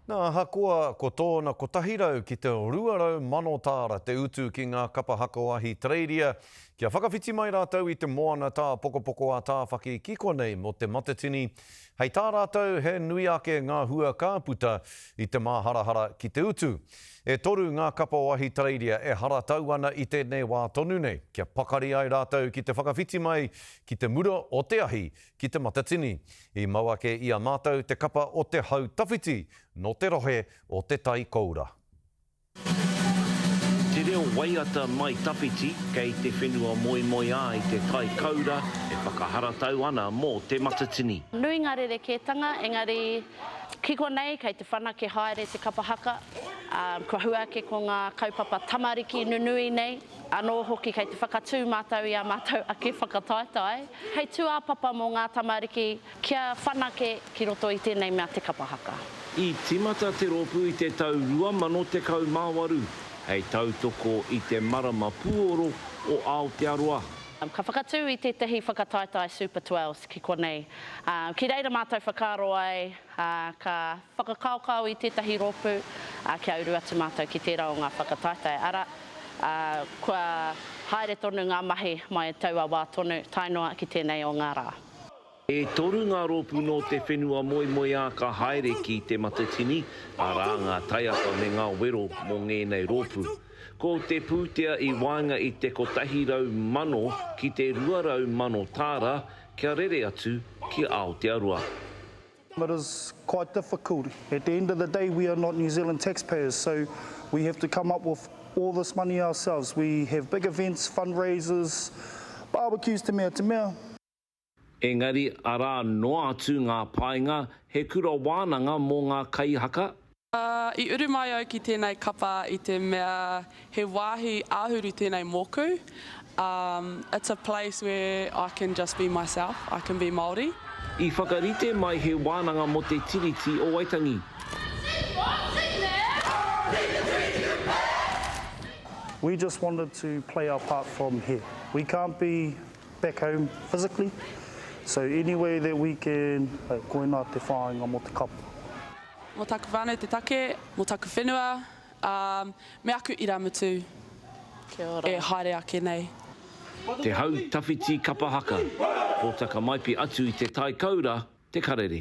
Nā, ahakoa ko tōna 100 ki te 200 mano tāra te utu ki ngā kapa haka o Ahitereiria, kia whakawhiti mai rātou i te moana tāpokopoko a Tāwhaki ki konei mō Te Matatini, hei tā rātou he nui ake ngā hua ka puta i te māharahara ki te utu. E toru ngā kapa o Ahitereiria e haratau ana i tēnei wā tonu nei, kia pakari ai rātou ki te whakawhiti mai ki te mura o te ahi ki Te Matatini. I mau ake i a mātou te kapa o Te Hau Tawhiti nō te rohe o Te Tai Koura. Te reo waiata mai tawhiti kei te whenua moemoeā i te tai koura e whakaharatau ana mō Te Matatini. Nui ngā rerekētanga, engari ki konei kei te whanake haere te kapa haka, ā, kua hua ake ko ngā kaupapa tamariki nunui nei. Anō hoki kei te whakatū mātou i ā mātou ake whakataetae hei tūāpapa mō ngā tamariki kia whanake ki roto i tēnei mea te kapa haka. I tīmata te rōpū i te tau 2018 hei tautoko i te marama puoro o Aotearoa. Ka whakatū i tētahi whakataetae Super Twelves ki konei, ā, ki reira mātou whakaaro ai, ā, ka whakakaokao i tētahi rōpū, ā, kia uru atu mātou ki tērā o ngā whakataetae, arā, ā, kua haere tonu ngā mahi mai taua wā tonu tae noa ki tēnei o ngā rā. E toru ngā rōpū nō te whenua moemoeā ka haere ki Te Matatini, arā ngā taiapa me ngā wero mō ngēnei rōpū. Ko te pūtea i waenga i te 100,000 ki te 200,000 tāra kia rere atu ki Aotearoa. It is quite difficult. At the end of the day we are not New Zealand taxpayers so we have to come up with all this money ourselves. We have big events, fundraisers, barbecues te mea te mea. Engari arā noa atu ngā painga, he kura wānanga mō ngā kaihaka, I uru mai au ki tēnei kapa i te mea he wāhi āhuru tēnei mōku, it's a place where I can just be myself, I can be Māori. I whakarite mai he wānanga mō te Tiriti o Waitangi. We just wanted to play our part from here. We can't be back home physically, so any way that we can, koinā te whāinga mō te kapa. Mō taku whānau te take, mō taku whenua, ā, me aku irāmutu e haere ake nei. Te hau tawhiti kapa haka. Pōtaka maipi atu i te tai koura, te karere.